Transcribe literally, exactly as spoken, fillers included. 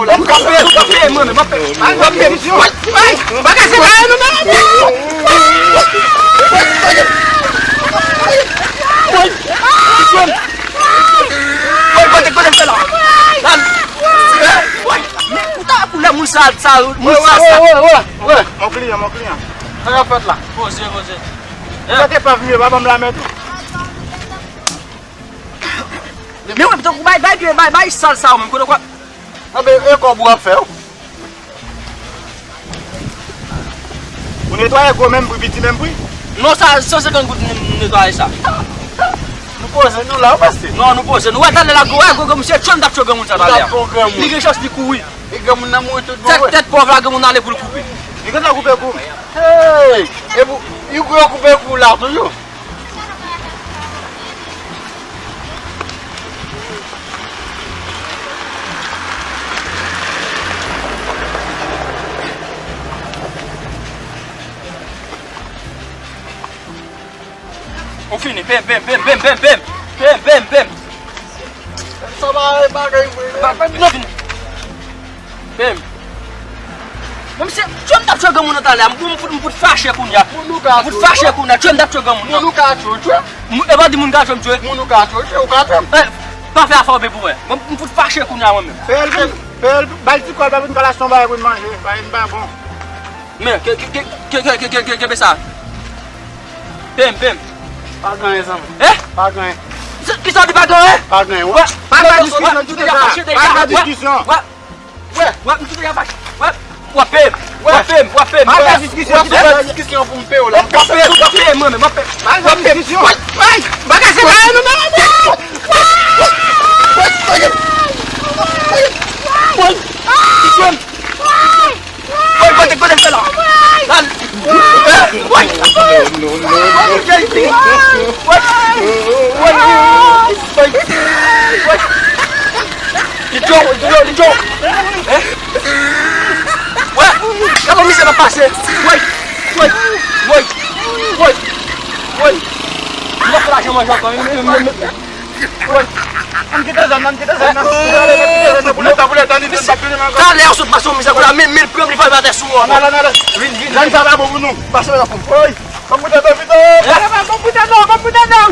M kanpe, m kanpe, mwen menm, m kanpe. M kanpe, misye. Bagay se pa nou, non. Woy, kote, kote m fè la? Woy, woy, men kouta pou lè moun sa, sa, moun sa, sa. Mon client, mon client. Sa y ap fèt la? Poze, poze. Sa te pa vini, pa ban m lamen tou. Men wè, tankou bay, bay, bay, bay sal sa, ou menm, kote kwa? Anben, e kòb ou ap fè, wi. Ou netwaye gwo menm pri, piti menm pri? Non, sa, san senkant goud m netwaye sa. Nou poze nou la, ou pase? Non, nou poze nou. Wè, talè la, gwo, wè, gwo, gwo, misye tchwe, m t ap tchwe granmoun sa talè a. Li gen chans, li kouri. E granmoun nan mouri tout bon, wè. Tèt, tèt pòv la, granmoun ale pou l koupe. Li gentan koupe kou. Hey! E pou, li koupe kou la toujou. Ou fini, bem, bem, bem, bem, bem, bem. Bem, bem, bem. Sa pa bagay vre. Ou fini. Bem. Men misye, tchwe m t ap tchwe granmoun nan talè a, m pou, m pou, m pou t fache kounye a. Moun ou ka tchwe. M pou t fache kounye a, tchwe m t ap tchwe granmoun nan. Moun ou ka tchwe, tchwe. Moun, e pa di moun ka tchwe m tchwe. Moun ou ka tchwe, tchwe, ou ka tchwe. Eh, pa fè afè w byen pou mwen. Mwen, m pou t fache kounye a mwen menm. Fè l, fè l, ba l ti kòb la pou n ka l achte yon bagay pou n manje. Bagay n pa bon. Men, ke, ke, ke, kenbe sa. Pem, pem. Pa gen anyen, zanmi. Eh? Pa gen anyen. Kisa w di pa gen anyen? Pa gen anyen, wè. Pa gen diskisyon, tout sa. Pa gen diskisyon. Wè, wè, m tout deja fache. Wè, w ap peye m. W ap peye m, w ap peye m. Pa gen diskisyon, tout sa. Diskisyon pou m peye w la. W ap peye m, w ap peye m, mwen menm, w ap peye m. Pa gen diskisyon. Bagay se pa nou, non. Woy, kote, kote l fè la? Woy! Woy! Woy! Woy! Woy! Woy! Li dlo, li dlo, li dlo. Hein? Woy! Gade misye ap pase. Woy! Woy! Woy! Woy! Woy! Li pa fè lajan manje ankò. Woy! Ann kite zòn nan, ann kite zòn nan. Boulèt la, boulèt la, ann kite zòn nan. Talè a sot pase yon mizè, kounye a men, men l pran, li fè l atè sou mwen. Ann ale, ann ale. Vin, vin, vin. Zòn sa pa bon pou nou. Pase la pou. Woy! Ban m boutèy dlo pito. Ban m boutèy dlo, ban m boutèy dlo.